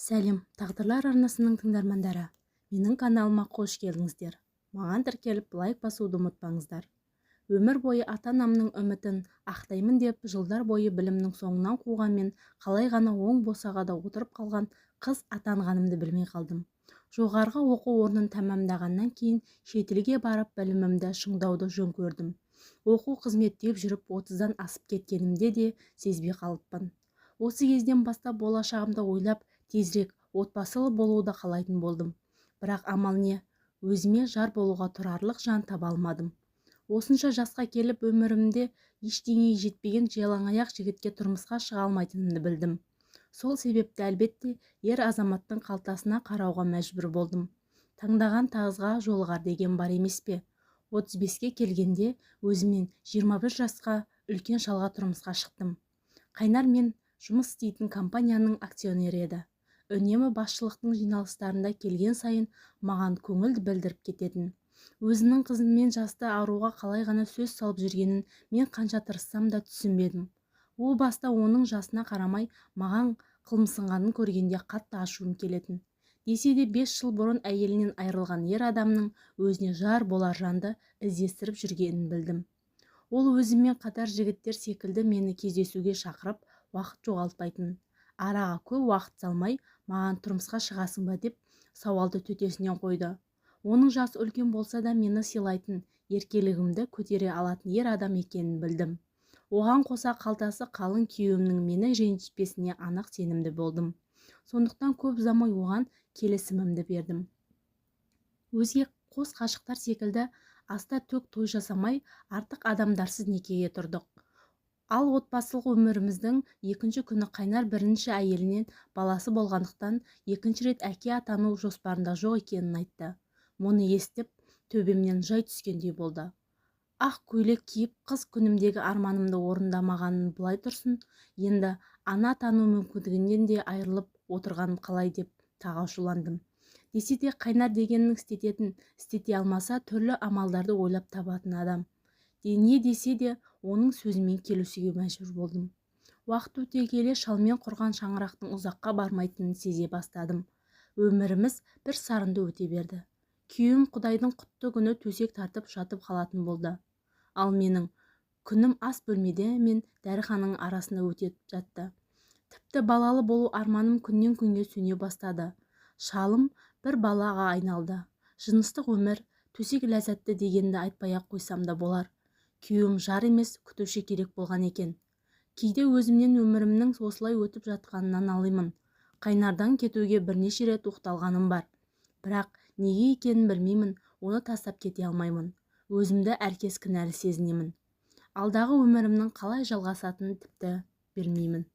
Сәлем, Тағдырлар арнасының тыңдармандары! Менің каналыма қош келдіңіздер. Маған тіркеліп, лайк басуды ұмытпаңыздар. Өмір бойы ата-анамның үмітін ақтаймын деп жылдар бойы білімнің соңынан қуғанмен, қалай ғана оң босағада отырып қалған қыз атанғанымды білмей қалдым. Жоғарғы оқу орнын тәмамдағаннан кейін шетелге барып білімімді шыңдауды жөн көрдім. Оқу, қызметтеп жүріп 30-дан асып кеткенімде де сезбей қалыппын. Осы кезден бастап болашағымды ойлап, тезірек отбасылы болуды қалайтын болдым. Бірақ амал не, өзіме жар болуға тұрарлық жан таба алмадым. Осынша жасқа келіп, өмірімде ештеңеге жетпеген жалаңаяқ жігітке тұрмысқа шыға алмайтынымды білдім. Сол себепті, әлбетте, ер азаматтың қалтасына қарауға мәжбүр болдым. Таңдаған тазға жолығар деген бар емес пе? 35-ке келгенде өзімнен 21 жасқа үлкен шалға тұрмысқа шықтым. Қайнар мен жұмыс істейтін компанияның акционері еді. Үнемі басшылықтың жиналыстарында келген сайын маған көңіл білдіріп кететін. Өзінің қызымен жасты аруға қалай ғана сөз салып жүргенін мен қанша тырыссам да түсінбедім. О баста оның жасына қарамай маған қылымсынғанын көргенде қатты ашуым келетін. Десе де, 5 жыл бұрын әйелінен айырылған ер адамның өзіне жар болар жанды іздестіріп жүргенін білдім. Ол өзімен қатар жігіттер секілді мені кездесуге шақырып, уақыт жоғалтпайтын. Араға көп уақыт салмай, маған тұрмысқа шығасың ба деп сауалды төтесінен қойды. Оның жасы үлкен болса да, мені сыйлайтын, еркелігімді көтере алатын ер адам екенін білдім. Оған қоса қалтасы қалың күйеуімнің мені ренжітпесіне анық сенімді болдым. Сондықтан көп ұзамай оған келісімімді бердім. Өзге қос ғашықтар секілді аста-төк той жасамай, артық адамдарсыз некеге тұрдық. Ал отбасылық өміріміздің екінші күні Қайнар бірінші әйелінен баласы болғандықтан, екінші рет әке атану жоспарында жоқ екенін айтты. Мұны естіп, төбемнен жай түскендей болды. Ақ көйлек киіп, қыз күнімдегі арманымды орындамағаным былай тұрсын, енді ана атану мүмкіндігінен де айырылып отырғаным қалай деп тағы ашуландым. Десе де, Қайнар дегенін істететін, істете алмаса, түрлі амалдарды ойлап табатын адам. Не десе де, оның сөзімен келісуге мәжбүр болдым. Уақыт өте келе шалмен құрған шаңырақтың ұзаққа бармайтынын сезе бастадым. Өміріміз бір сарынды өте берді. Күйеуім құдайдың құтты күні төсек тартып жатып қалатын болды. Ал менің күнім ас бөлмеде мен дәріхананың арасында өтіп жатты. Тіпті балалы болу арманым күннен күнге сөне бастады. Шалым бір балаға айналды. Жыныстық өмір, төсек ләззаты дегенді айтпай-ақ қойсам да болар. Күйеуім жар емес, күтуші керек болған екен. Кейде өзімнен өмірімнің осылай өтіп жатқанына налимын. Қайнардан кетуге бірнеше рет оқталғаным бар. Бірақ неге екенін білмеймін, оны тастап кете алмаймын. Өзімді әркез кінәлі сезінемін. Алдағы өмірімнің қалай жалғасатынын тіпті білмеймін.